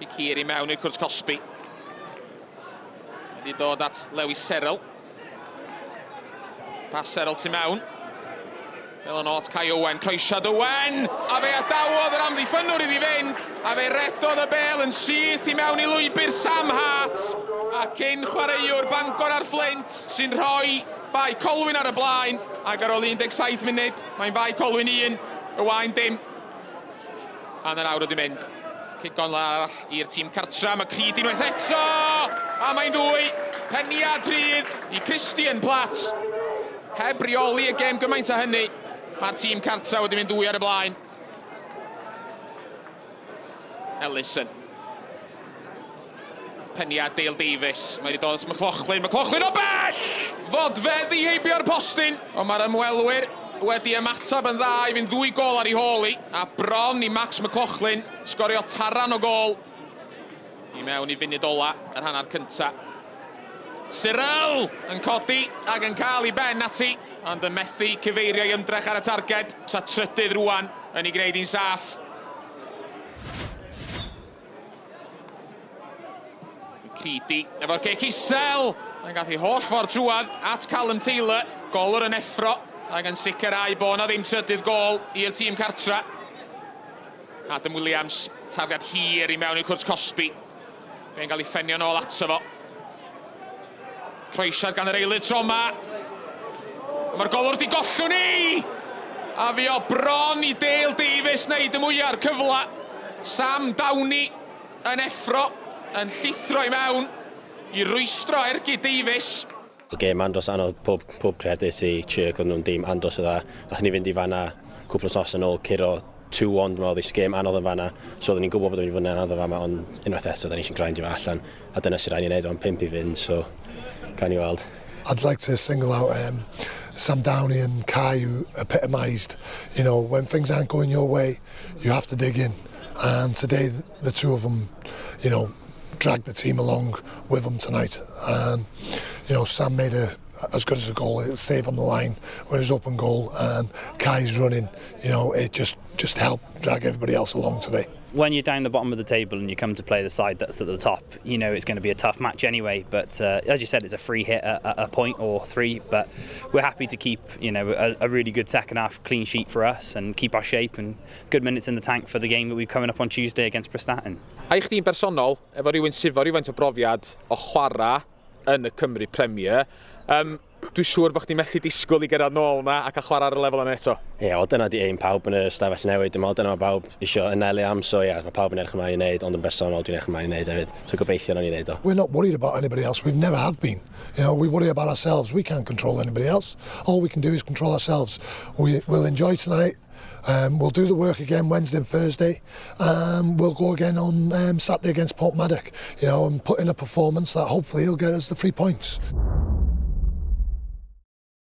Cic hir i mewn i'r cwrt cosbi. Wedi dod at Lewis Serrell. Pas Serrell tu mewn. Fel yn at Kai Owen, croesiad Owen, a fe adawodd yr amddiffynnwr iddi fynd, a fe redodd y bel yn syth i mewn i lwybr Sam Hart, a cyn chwaraewr Bangor a'r Fflint sy'n rhoi Bae Colwyn ar y blaen, ac ar ôl 17 munud, mae'n Fae Colwyn 1, y Waun dim. Hanner awr wedi mynd. Cic gornel arall i'r tîm cartra. Mae Creed unwaith eto! A mae'n ddwy. Peniad rhydd i Christian Platt. Heb reoli y gêm gymaint â hynny, mae'r tîm cartra wedi mynd ddwy ar y blaen. Ellison. Peniad Dale Davies. Mae wedi dod at McLaughlin. McLaughlin o bell! Fodfeddi heibio'r postyn. Ond mae'r ymwelwyr wedi ymateb yn dda i fynd ddwy gôl ar ei hôl hi. A bron i Max McLaughlin sgorio taran o gôl i mewn i funud ola yr hanner cynta. Cyril yn codi ac yn cael ei ben ati, ond yn methu cyfeirio ei ymdrech ar y targed. Sa trydydd rwan yn ei gwneud hi'n saff. Creedy efo'r cic isel. Mae'n gath ei holl ffordd trwad at Callum Taylor. Golwr yn effro ac yn sicrhau bod yna ddim trydydd gôl i'r tîm cartra. Adam Williams, tafliad hir i mewn i'r cwrt cosbi. Fe'n cael ei ffenio nôl ato fo. Croesiad gan yr eilydd tro yma. Mae'r golwr di gollwng ni! A fi o bron i Dale Davies wneud y mwyaf o'r cyfle. Sam Downey yn effro, yn llithro i mewn i rwystro ergyd Davies. Y gêm andros anodd, pob, pob credit i Chirk, oedden nhw'n dîm andros o dda. Nathon ni fynd i fanna cwpl o wythnosau yn ôl, curo 2-1 dwi'n meddwl, so gêm anodd yn fanna. So oedden ni'n gwybod bod o'n mynd i fod yn anodd yn fanna, ond unwaith eto, da ni eisiau grindio fo allan. A dyna sy'n rhaid ni wneud, ond 5 i fynd, so gawn ni weld. I'd like to single out Sam Downey and Kai who epitomised, you know, when things aren't going your way, you have to dig in. And today, the two of them, you know, dragged the team along with them tonight. And, you know, Sam made a as good as a goal, a save on the line when it was open goal, and Kai's running, you know, it just, just helped drag everybody else along today. When you're down the bottom of the table and you come to play the side that's at the top, you know it's going to be a tough match anyway. But as you said, it's a free hit at a point or three. But we're happy to keep, you know, a really good second half clean sheet for us and keep our shape and good minutes in the tank for the game that we've coming up on Tuesday against Prestatyn. A i chdi'n bersonol, efo rhywun sydd efo rhywfaint o brofiad o chwarae yn y Cymru Premier, um, dwi'n siŵr bod chdi'n methu disgwyl i gyrraedd nôl yna ac a chwarae ar y lefel yna eto. Ie, yeah, wel dyna di aim pawb yn y stafell newid, dwi'n meddwl dyna mae pawb eisiau anelu am, so ie, yeah, mae pawb yn edrych ymlaen i wneud, ond yn bersonol dwi'n edrych ymlaen i wneud hefyd, so gobeithio nawn ni wneud o. We're not worried about anybody else, we've never have been. You know, we worry about ourselves, we can't control anybody else. All we can do is control ourselves. We will enjoy tonight, we'll do the work again Wednesday and Thursday. We'll go again on Saturday against Porthmadog, you know, and put in a performance that hopefully will get us the 3 points.